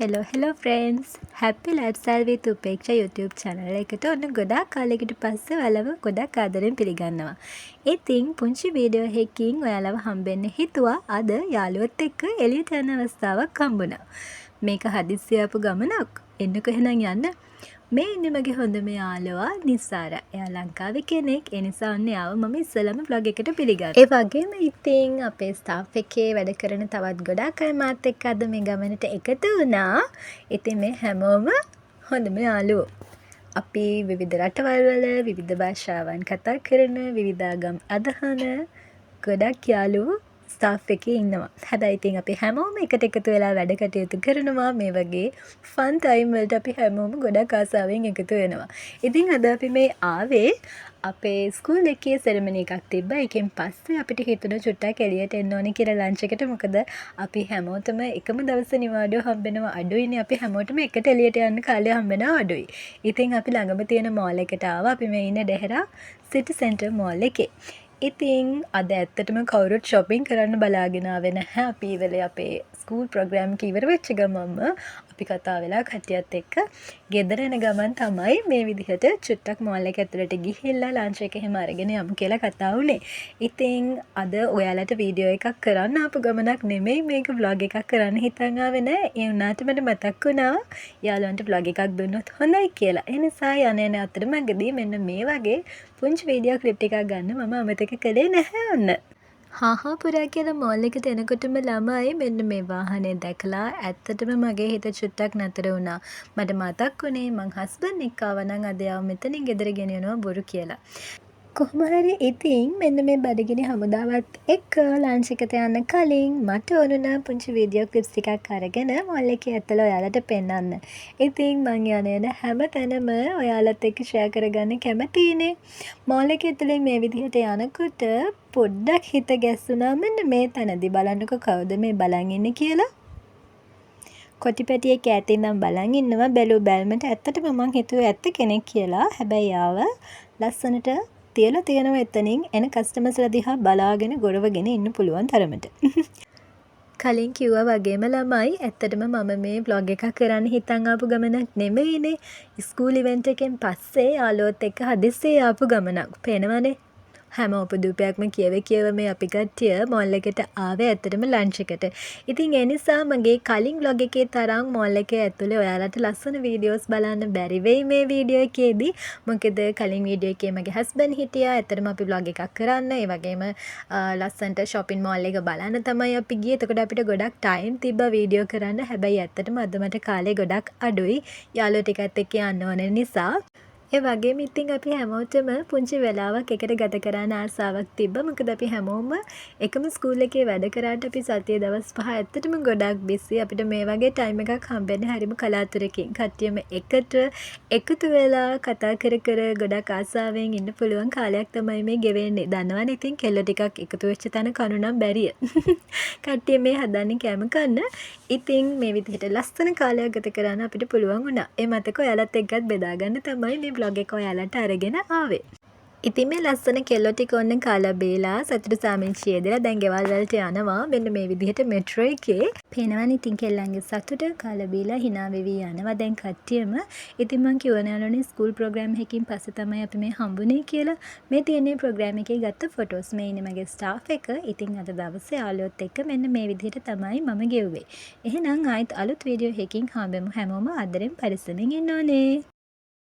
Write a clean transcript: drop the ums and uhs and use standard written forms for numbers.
Hello hello friends, Happy Lifestyle with Upeksha YouTube channel එකට ඔන්න ගොඩාක් කාලයකට පස්සේ ඔයාලව ගොඩක් ආදරෙන් පිළිගන්නවා. ඉතින් පුංචි වීඩියෝ එකකින් ඔයාලව හම්බෙන්න හිතුවා. අද යාළුවොත් එක්ක එළියට යන අවස්ථාවක් හම්බුණා. මේක හදිස්සියේ ආපු ගමනක්. එන්නකෝ එහෙනම් යන්න. මේ ඉන්නේ මගේ හොඳම යාළුවා නිසාරා. එයා ලංකාවේ කෙනෙක්. ඒ නිසා ඔන්න එයාව මම ඉස්සෙල්ලාම ව්ලොග් එකට පිළිගන්නවා. ඒ වගේම ඉතින් අපේ ස්ටාෆ් එකේ වැඩ කරන තවත් ගොඩාක් අය මාත් එක්ක අද මේ ගමනට එකතු වුණා. ඉතින් මේ හැමෝම හොඳම යාළුවෝ. අපි විවිධ රටවල් වල විවිධ භාෂාවන් කතා කරන, විවිධ ආගම් අදහන ගොඩක් යාළුවෝ ස්ටාෆ් එකේ ඉන්නවා. හැබැයි ඉතින් අපි හැමෝම එකට එකතු වෙලා වැඩ කටයුතු කරනවා. මේ වගේ ෆන් ටයිම් වලට අපි හැමෝම ගොඩක් ආසාවෙන් එකතු වෙනවා. ඉතින් අද අපි මේ ආවේ අපේ ස්කූල් එකේ සෙරමනි එකක් තිබ්බා. ඒකෙන් පස්සේ අපිට හිතුණා චුට්ටක් එළියට එන්න ඕනේ කියලා ලන්ච් එකට. මොකද අපි හැමෝටම එකම දවසේ නිවාඩුව හම්බෙනවා අඩුයිනේ. අපි හැමෝටම එකට එළියට යන්න කාලය හම්බෙනවා අඩුයි. ඉතින් අපි ළඟම තියෙන මෝල් එකට ආවා. අපි මේ ඉන්නේ ඩෙහෙරා සිටි සෙන්ටර් මෝල් එකේ. ඉතින් අද ඇත්තටම කවුරුත් ෂොපින් කරන්න බලාගෙන ආවේ නැහැ. අපි ඉවලේ අපේ ස්කූල් ප්‍රෝග්‍රෑම් එක ඉවර වෙච්ච ගමන්ම අපි කතා වෙලා කට්ටියත් එක්ක ගෙදර එන ගමන් තමයි මේ විදිහට චුට්ටක් මෝල් එක ඇතුළට ගිහිල්ලා ලන්ච් එක එහෙම අරගෙන යමු කියලා කතා වුණේ. ඉතින් අද ඔයාලට වීඩියෝ එකක් කරන්න ආපු ගමනක් නෙමෙයි මේක. ව්ලොග් එකක් කරන්න හිතන් ආවේ නෑ. ඒ වුණාට මට මතක් වුණා යාළුවන්ට ව්ලොග් එකක් දුන්නොත් හොඳයි කියලා. ඒ නිසා යන යන අතරමඟදී මෙන්න මේ වගේ පුංචි වීඩියෝ ක්ලිප් ටිකක් ගන්න මම අමතක කළේ නැහැ ඔන්න. හාහා පුරා කියලා මෝල් එකට එනකොටම ළමයි, මෙන්න මේ වාහනේ දැකලා ඇත්තටම මගේ හිත චුට්ටක් නතර වුණා. මට මතක් වුණේ මං හස්බන්ඩ් එක්ක ආවා නම් අද එයාව මෙතනින් ගෙදර ගෙනියනවා බොරු කියලා. කොහොම හරි ඉතින් මෙන්න මේ බඩගිනි හමුදාවත් එක්ක ලන්ච් එකට යන්න කලින් මට ඕන වුණා පුංචි වීඩියෝ ක්ලිප්ස් ටිකක් අරගෙන මෝල් එකේ ඇතුළ ඔයාලට පෙන්නන්න. ඉතින් මං යන යන හැම තැනම ඔයාලත් එක්ක ෂෙයා කරගන්න කැමතියිනේ. මෝල් එක ඇතුලෙන් මේ විදිහට යනකොට පොඩ්ඩක් හිත ගැස්සුණා මෙන්න මේ තැනදි. බලන්නකෝ කවුද මේ බලන් ඉන්නේ කියලා. කොටි පැටියෙක් ඈත ඉඳන් බලන් ඉන්නවා. බැලූ බැල්මට ඇත්තටම මං හිතුවේ ඇත්ත කෙනෙක් කියලා. හැබැයි එයාව ලස්සනට තියලා තියෙනවා එතනින් එන කස්ටමර්ස්ලා දිහා බලාගෙන ගොරවගෙන ඉන්න පුළුවන් තරමට. කලින් කිව්වා වගේම ළමයි, ඇත්තටම මම මේ ව්ලොග් එකක් කරන්න හිතන් ආපු ගමනක් නෙමෙයිනේ. ස්කූල් ඉවෙන්ට් එකෙන් පස්සේ යාළුවොත් එක්ක හදිස්සියේ ආපු ගමනක්. පේනවනේ, හැම උපදූපයක්ම කියව කියව මේ අපි කට්ටිය මෝල් එකට ආවේ ඇත්තටම ලන්ච් එකට. ඉතින් ඒ නිසා මගේ කලින් ව්ලොග් එකේ තරම් මෝල් එකේ ඇතුලේ ඔයාලට ලස්සන වීඩියෝස් බලන්න බැරි වෙයි මේ වීඩියෝ එකේදී. මොකද කලින් වීඩියෝ එකේ මගේ හස්බන්ඩ් හිටියා. ඇත්තටම අපි ව්ලොග් එකක් කරන්න, ඒ වගේම ලස්සනට ෂොපින් මෝල් එක බලන්න තමයි අපි ගියේ. එතකොට අපිට ගොඩක් ටයිම් තිබ්බා වීඩියෝ කරන්න. හැබැයි ඇත්තටම අද මට කාලේ ගොඩක් අඩුයි, යාළුවෝ ටිකත් එක්ක යන්න ඕන නිසා. ඒ වගේම ඉතින් අපි හැමෝටම පුංචි වෙලාවක් එකට ගත කරන්න ආසාවක් තිබ්බා. මොකද අපි හැමෝම එකම ස්කූල් එකේ වැඩ කරාට අපි සතියේ දවස් 5 ඇත්තටම ගොඩක් බිසි. අපිට මේ වගේ ටයිම් එකක් හම්බෙන්නේ හරිම කලාතුරකින්. කට්ටියම එකට එකතු වෙලා කතා කර කර ගොඩක් ආසාවෙන් ඉන්න පුළුවන් කාලයක් තමයි මේ ගෙවෙන්නේ. දන්නවනේ ඉතින් කෙල්ලෝ ටිකක් එකතු වෙච්ච තැන කනු නම් බැරිය. කට්ටිය මේ හදන්නේ කෑම කන්න. ඉතින් මේ විදිහට ලස්සන කාලයක් ගත කරන්න අපිට පුළුවන් වුණා. ඒ මතක ඔයාලත් එක්කත් බෙදාගන්න තමයි මේ ව්ලොග් එක ඔයාලට අරගෙන ආවේ. ඉතින් මේ ලස්සන කෙල්ලෝ ටික ඔන්න කාලා බීලා සතුටු සාමිච්චි යෙදලා දැන් ගෙවල් වලට යනවා මෙන්න මේ විදිහට මෙට්‍රෝ එකේ. පේනවනේ ඉතින් කෙල්ලන්ගේ සතුට. කාලා බීලා හිනා වෙවි යනවා දැන් කට්ටියම. ඉතින් මං කිව්වනේ යාළුවනේ, ස්කූල් ප්‍රෝග්‍රෑම් එකකින් පස්සේ තමයි අපි මේ හම්බුනේ කියලා. මේ තියෙන්නේ ප්‍රෝග්‍රෑම් එකේ ගත්ත ෆොටෝස්. මේ ඉන්නේ මගේ ස්ටාෆ් එක. ඉතින් අද දවසේ යාළුවොත් එක්ක මෙන්න මේ විදිහට තමයි මම ගෙව්වේ. එහෙනම් ආයෙත් අලුත් වීඩියෝ එකකින් හම්බෙමු. හැමෝම ආදරෙන් පරිස්සමෙන් ඉන්න ඕනේ.